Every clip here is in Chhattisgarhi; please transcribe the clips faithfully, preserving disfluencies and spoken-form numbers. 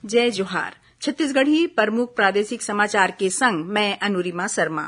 जय जोहार। छत्तीसगढ़ी प्रमुख प्रादेशिक समाचार के संग मैं अनुरिमा शर्मा।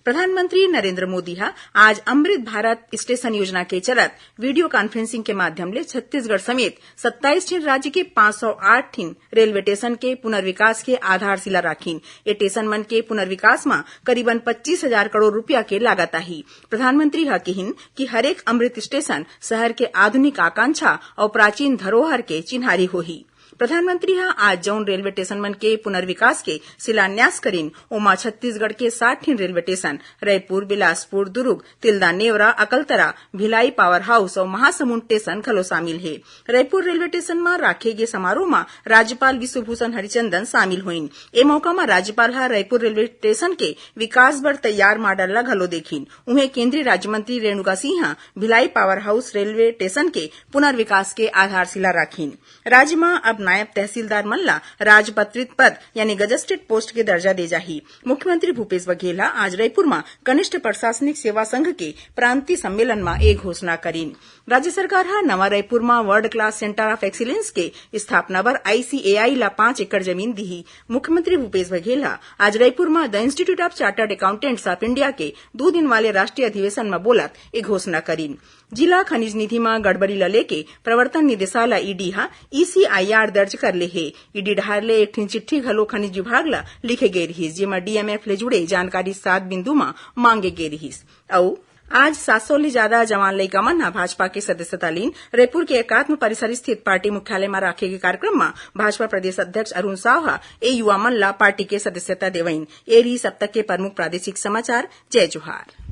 प्रधानमंत्री नरेंद्र मोदी ह आज अमृत भारत स्टेशन योजना के चलत वीडियो कॉन्फ्रेंसिंग के माध्यम ले छत्तीसगढ़ समेत सत्ताईस ठिन राज्य के पाँच सौ आठ ठिन रेलवे स्टेशन के पुनर्विकास के आधारशिला राखिन। ये स्टेशन मन के पुनर्विकास म करीबन पच्चीस हजार करोड़ रुपया के लागत आही। प्रधानमंत्री ह किहिन कि हरेक अमृत स्टेशन शहर के आधुनिक आकांक्षा अउ प्राचीन धरोहर के चिन्हारी होही। प्रधानमंत्री ह आज जउन रेलवे स्टेशन मन के पुनर्विकास के शिलान्यास करिन, ओमा छत्तीसगढ़ के साठ ठिन railway station, Raipur, Bilaspur, Durg, Tilda Neora, Akaltara, Bhilai power house अउ महासमुंद स्टेशन घलो शामिल हे। रायपुर रेलवे स्टेशन म राखे गे समारोह म राज्यपाल विश्वभूषण हरिचंदन शामिल होइन। ए मौका म राज्यपाल ह रायपुर रेलवे स्टेशन के विकास बर तैयार मॉडल ल घलो देखिन। उहें, केंद्रीय राज्य मंत्री रेणुका सिंह ह Bhilai power house railway station के पुनर्विकास के आधारशिला राखिन। राज्य म अब नायब तहसीलदार मन ला राजपत्रित पद यानी गजेटेड पोस्ट के दर्जा दे जाही। मुख्यमंत्री भूपेश बघेल ह आज रायपुर म कनिष्ठ प्रशासनिक सेवा संघ के प्रांतीय सम्मेलन म ए घोषणा करिन। राज्य सरकार ह नवा रायपुर म World Class Centre of Excellence के स्थापना बर आईसीएआई ला पाँच एकड़ जमीन दिही। मुख्यमंत्री भूपेश बघेल ह आज रायपुर म The Institute of Chartered Accountants of India के दू दिन वाले राष्ट्रीय अधिवेशन म बोलत ए घोषणा करिन। जिला खनिज निधि म गड़बड़ी ल लेके प्रवर्तन निदेशालय, ईडी, ह ईसीआईआर दर्ज कर ले हे। ईडी डहार ले एक ठिन चिट्ठी घलो खनिज विभाग ल लिखे गे रिहिस, जेमा डीएमएफ ले जुड़े जानकारी सात बिंदु म मांगे गे रिहिस। अउ आज सात सौ ले जादा जवान लइका मन ह भाजपा के सदस्यता लीन। रायपुर के एकात्म परिसर स्थित पार्टी मुख्यालय म राखे गे कार्यक्रम म भाजपा प्रदेश अध्यक्ष अरुण साव ह ए युवा मन ल पार्टी के सदस्यता देवइन। ए रिहिस अब तक के प्रमुख प्रादेशिक समाचार। जय जोहार।